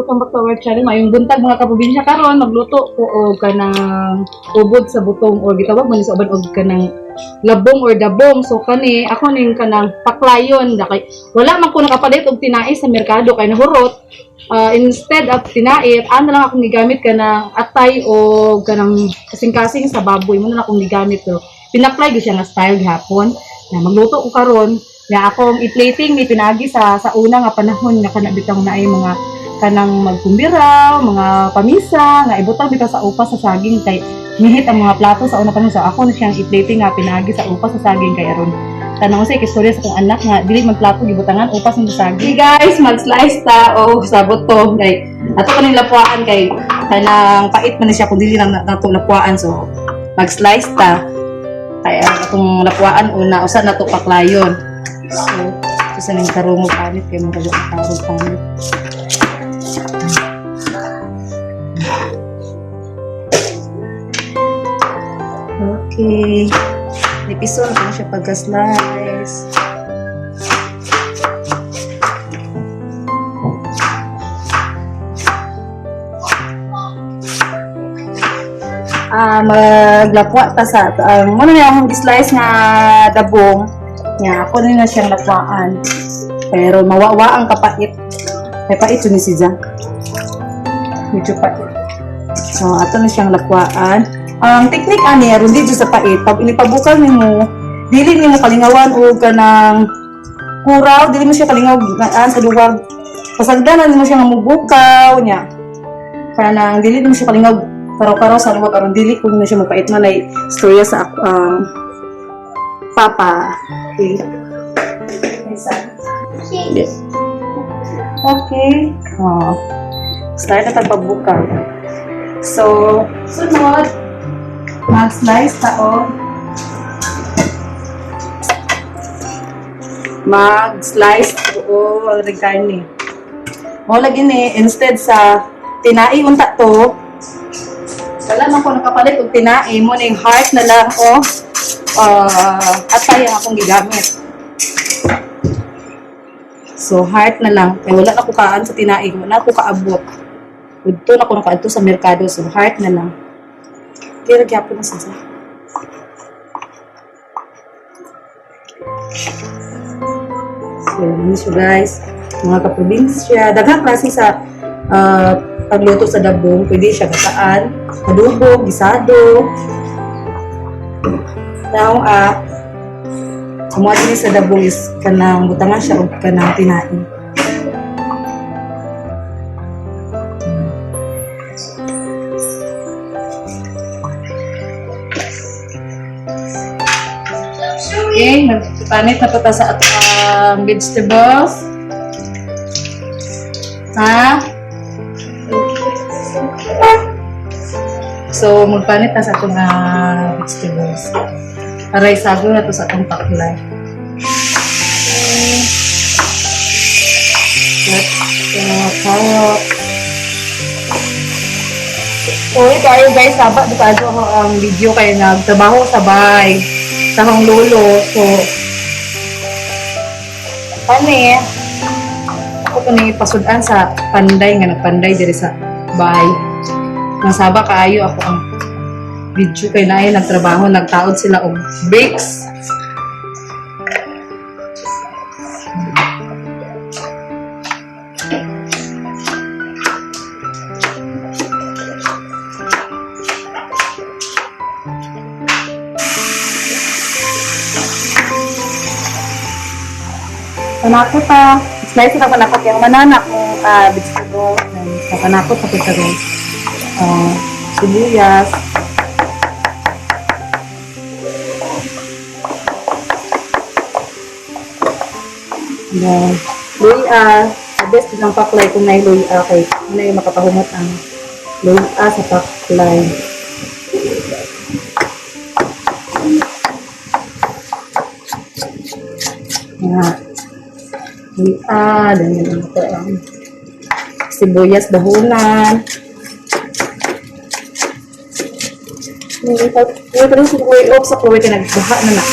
Welcome back to our channel. Maayong buntag, mga kaprobinsya. Karon magluto ko og kanang ubod sa butong or gitawag man ni sa uban og kanang labong or dabong. So kani ako ning kanang paklayon da kay wala man ko nakapalit og tinai sa merkado kay nahurot. Instead of tinai, ano lang akong gigamit, kanang atay o kanang kasing-kasing sa baboy mo na lang akong gigamit, pero pinaklay gyud siya nga style gihapon. Na magluto ko karon nga akong i-plating ni pinagi sa una nga panahon nga kana bitaw naay mga kanang magkumbiraw, mga pamisa, nga ibutang bitaw sa upas sa saging kay mihit ang mga plato sa una panahon. So ako na siyang i-plating nga pinagi sa upas sa saging kay aron tanong sa istorya sa akong anak nga dili man plato gibutangan upas sa saging. Hey guys, mag-slice ta o sa buto kay ato kaning lapuan kay kanang pait man ni siya kung dili lang nato lapuan, so mag-slice ta. Kay ang atong lapuan una usa na to paklayon. So, ito sa ning karungo panit kay mga karungo panit. Okay. Nipison ko na siya pagka-slice. Ah, maglapwa ta sa ang ano niya akong slice nga dabong nga ako na siyang lapwaan. Pero mawawa ang kapait. May pait yun ni si Zang. Medyo pait. So, ato na siyang lapwaan. Ang technique ani aron dito sa pait, pag inipabukal nimo, dili nimo kalingawan og kanang kuraw, dili mo siya kalingaw naan sa luwag. Pasagdanan nimo siya nga mubukaw nya. Kanang dili nimo siya kalingaw karaw-karaw sa luwag aron dili kung na siya mapait man ay istorya sa ako ang papa. Okay. Yes. Okay. Oh. Start na tagpabukaw. So, sunod, mag-slice ta o mag-slice o ring karne. Mo lagi ni instead sa tinai unta to, wala man ko nakapalit og tinai mo ning heart na lang o atay ang akong gigamit. So heart na lang kay wala na ko kaan sa tinai, wala na ko kaabot. Udto na ko nakaadto sa merkado, so heart na lang. Kira gyapon na sa. So, ano siya guys, mga kaprobinsya, daghang klase sa pagluto sa dabong, pwede siya gataan, adobo, gisado. Now, kumuha din sa dabong is kanang butangan siya og kanang tinain. Okay, magpanit na po ta sa atong vegetables. Ha? So, magpanit na sa atong vegetables. Aray, sago na to sa atong paklay. Okay. Let's carrot. Uy, kayo guys, saba, di pa ako ang video kay nagtrabaho sabay sa akong lolo. So, ani, ako pa ni pasudan sa panday nga nagpanday diri sa bay. Nasaba kaayo ako ang video kay naay nagtrabaho, nagtaod sila og bricks. Panakot ta. Slice na panakot yung mananak mo vegetable. And panakot sa kita guys. Sibuyas. Then, luya. The best din ang paklay kung may luya kay ano yung makapahumot ang luya sa paklay. Nga. Luya, then yun ang ito ang sibuyas dahunan. Ito rin sa kuwi, sa kuwi, nagbaha na na.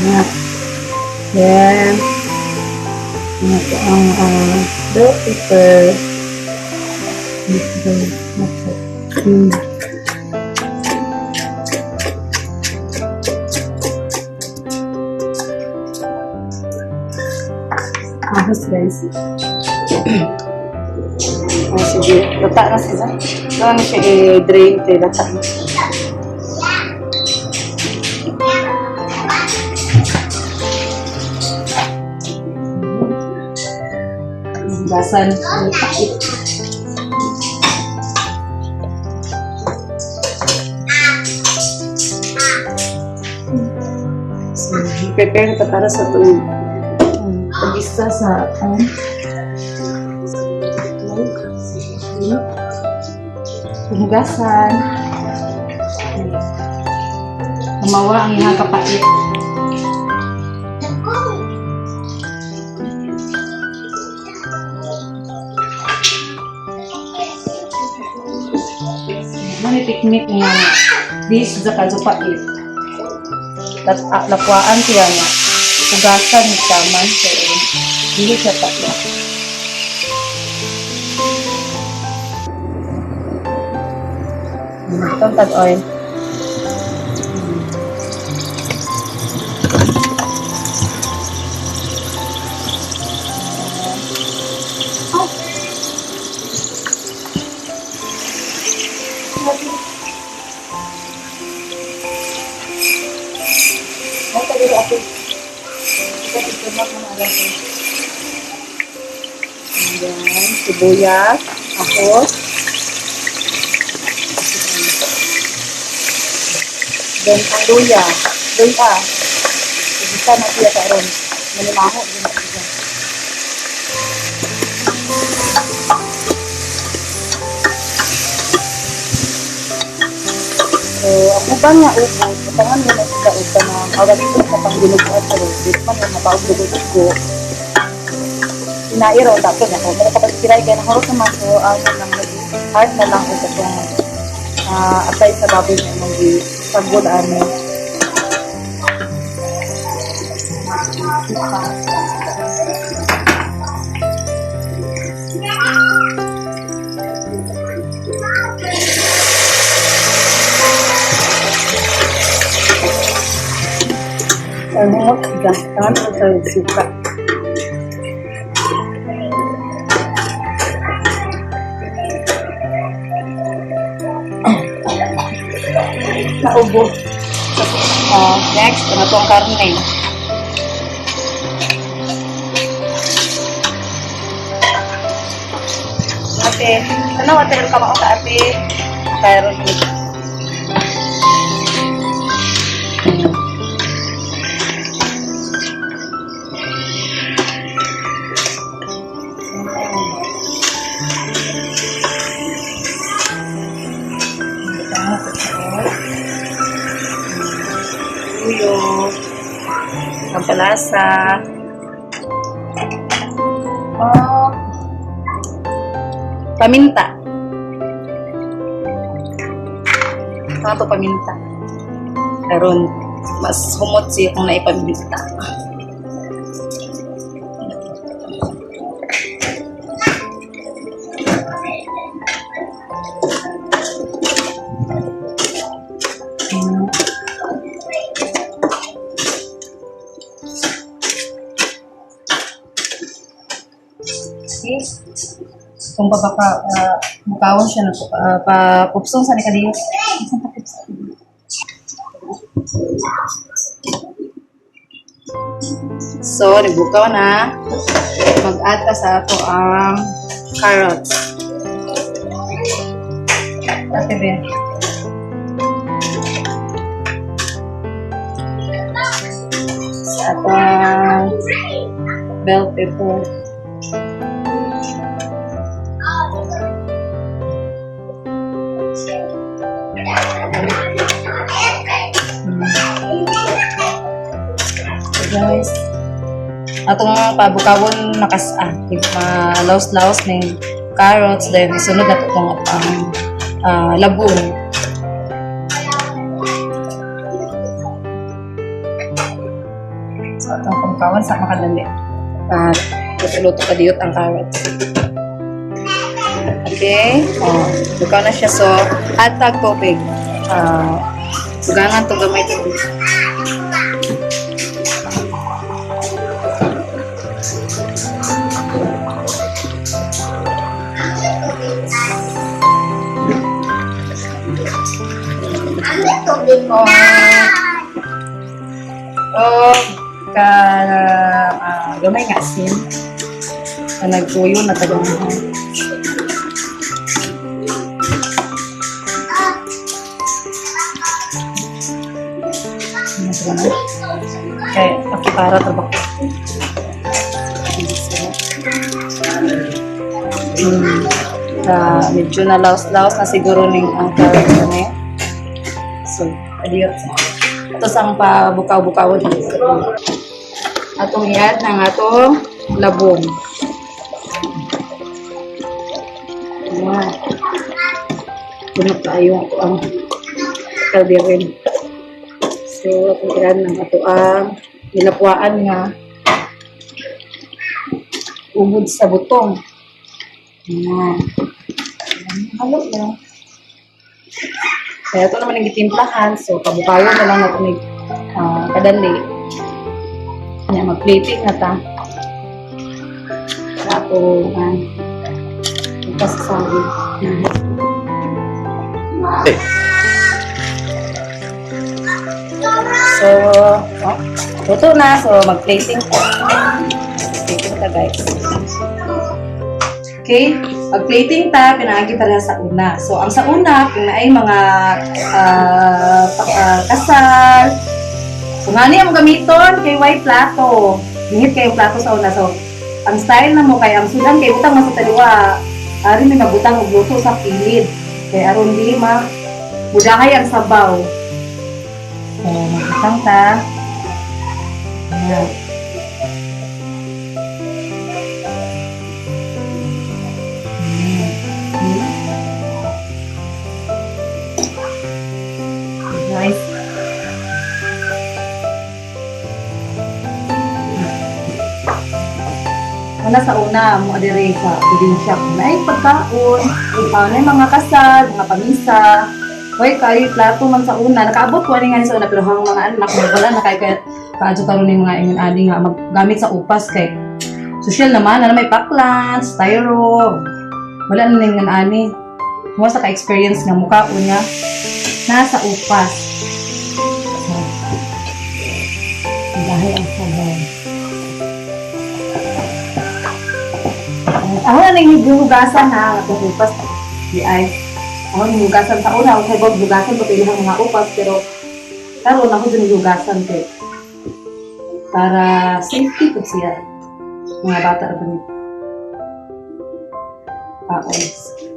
Nga. Then, ano ang bell pepper. Dito. Ahos, guys. Oh, sige. Lata na siya. Lata na siya i-drain kay lata na. Hugasan. Pait. So, prepare na para sa tuig. Pag-isa sa itlog. Hugasan. Kumawa ang iyang kapait. Mani technique nga dish sa kadyo pait. Lakwaan siya nga. Hugasan ni taman pero dili siya patla. Itong tag oil. Ay, tayo ako. Ito, ito, ito, Ayan, sibuyas, ahos. Then, ang luya. Luya. Igisa na siya karon. Manimaho, din na siya. So, ang uban nga ubod, butangan mo na sila og kanang awag ito sa pangdinuguan sa dili man yung mataog dugo-dugo. Sinairo dapat ako. Pero kapag kiray kay nahurot naman, so ano lang nag-hard na lang og katong atay sa baboy nga imong gi sagol ani. Ano mo siga? Tangan mo sa suka. Naubo. Next, ano tong karne? Ate, ano ate, ang kamao ka ate? Karon. Tuyo, pampalasa, oh, paminta. Ano to paminta? Karon mas humot siya kung naipaminta. Okay. Kung pa baka mukawon siya na pa pupsong sa ni kadiyos. Isang pa pupsong. So, nagbukaw na. Mag-add pa sa ato ang carrots. Ate Ben. Sa atong bell pepper. So guys, atong pabukawon makas malaos-laos ning carrots, then isunod na to itong ang labong. So atong Bukawan sa makadali. Para luto-luto kadiyot ang carrots. Okay. Oh, bukaw na siya. So, add tag tubig. Dugangan to gamay tubig. Oh. Oh, ka gamay nga asin. Na nagtuyo na tagang. Kay pakipara trabaho. Medyo na laos-laos na siguro ning ang carrot na eh. So, adiyot. Ito sang pabukaw-bukaw dito. Atong i-add ng atong labong. Ayan. Puno tayo ako ang kalderin. So, atong i-add ng ato ang nilapwaan nga ubod sa butong. Ayan. Halo lang. Kaya ito naman ang gitimplahan. So, pabukawan na lang natin kadali. Kaya mag-plating na ta. Sa ato, pasasabi. Eh. So, oh, luto na. So, mag-plating ko. Plating ta, guys. Okay, mag-plating ta, pinaagi para sa una. So, ang sa una, kung naay mga kasal, so nga niya mo gamiton, kay white plato. Gihit kay plato sa una. So, ang style na mo kay ang sudan kay butang man sa taliwa. Ari may mabutang og luto sa kilid. Kay aron di ma mudahay ang sabaw. So, magbutang ta. Ayan. Nice. Una sa una, mo adire sa probinsya kung naay pagkaon, naay mga kasal, mga pamisa. Hoy, kayo plato man sa una. Nakaabot ko ani nga ni sa una pero hang mga anak wala na kay kay kaadto karon ni mga ingon ani nga maggamit sa upas kay social naman ano may packlan, styro. Wala na ning ani. Mo sa ka-experience nga mukaon nga nasa upas. So, dahil ang sabaw. Ako na nang hugasan ha, atong upas. Di ay. Ako nang hugasan sa una, ako kay hugasan pa ang mga upas, pero karon ako dun hugasan kay para safety po siya. Mga bata ra ba ni? Paon.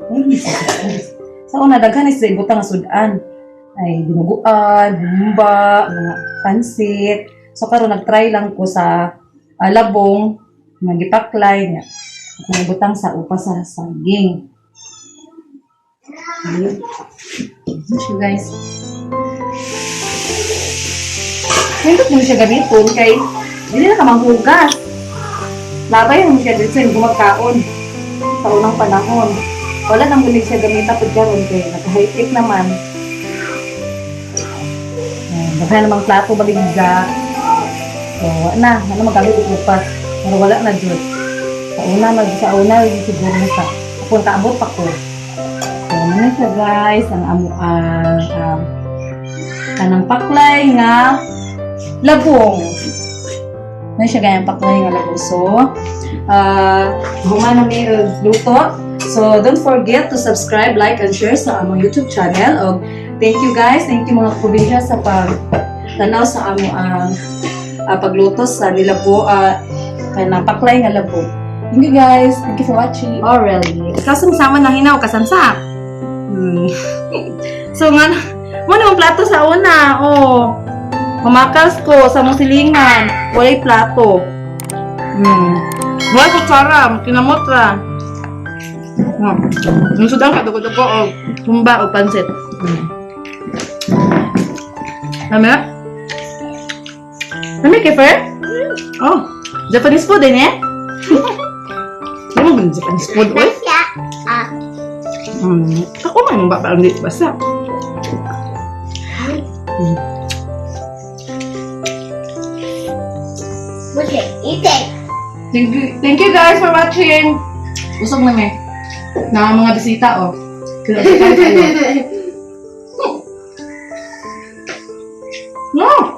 Ay, sa una, daghan is sa ibutang nga sudan. Ay, dinuguan, humba, mga pansit. So, karon nag-try lang ko sa labong, nga gipaklay nga. At nabutang sa upas sa saging. Ayun. Ayun siya, guys. Nindot mo siya gamiton kay dili na ka manghugas. Labay mo siya dito yung gumagkaon sa unang panahon. Wala nang muli siya gamita pag karon kay nag-high-tech naman. Ayan, daghan namang plato baligya. So, wala na. Wala magamit og upas. Pero wala na jud. Sa una yun siguro na sa kung kaabot pa ko. So, ano siya guys, ang amo ang kanang paklay nga labong. Ano siya ganyan paklay nga labong. So, human na mi og luto. So, don't forget to subscribe, like, and share sa among YouTube channel. Og thank you guys. Thank you mga probinsya sa pag tanaw sa amo ang pagluto sa nilabo, kanang paklay nga labo. Thank you guys. Thank you for watching. Oh, really? Kasang sama na hinaw, kasansa. So, nga, mo naman plato sa una. Oh. Mamakas ko sa mong silingan. Walay plato. Wala kutsara, kinamot ra. Yung sudan ka, dugo-dugo o humba o pansit. Lami? Lami, Kefir? Oh, Japanese food din eh? Di mo ba Japanese food, oy? Basta. Ah. Ako man ba parang di basa. Okay, eat it. Thank you guys for watching. Usog na me. Na mga bisita oh. Kaya kayo. No.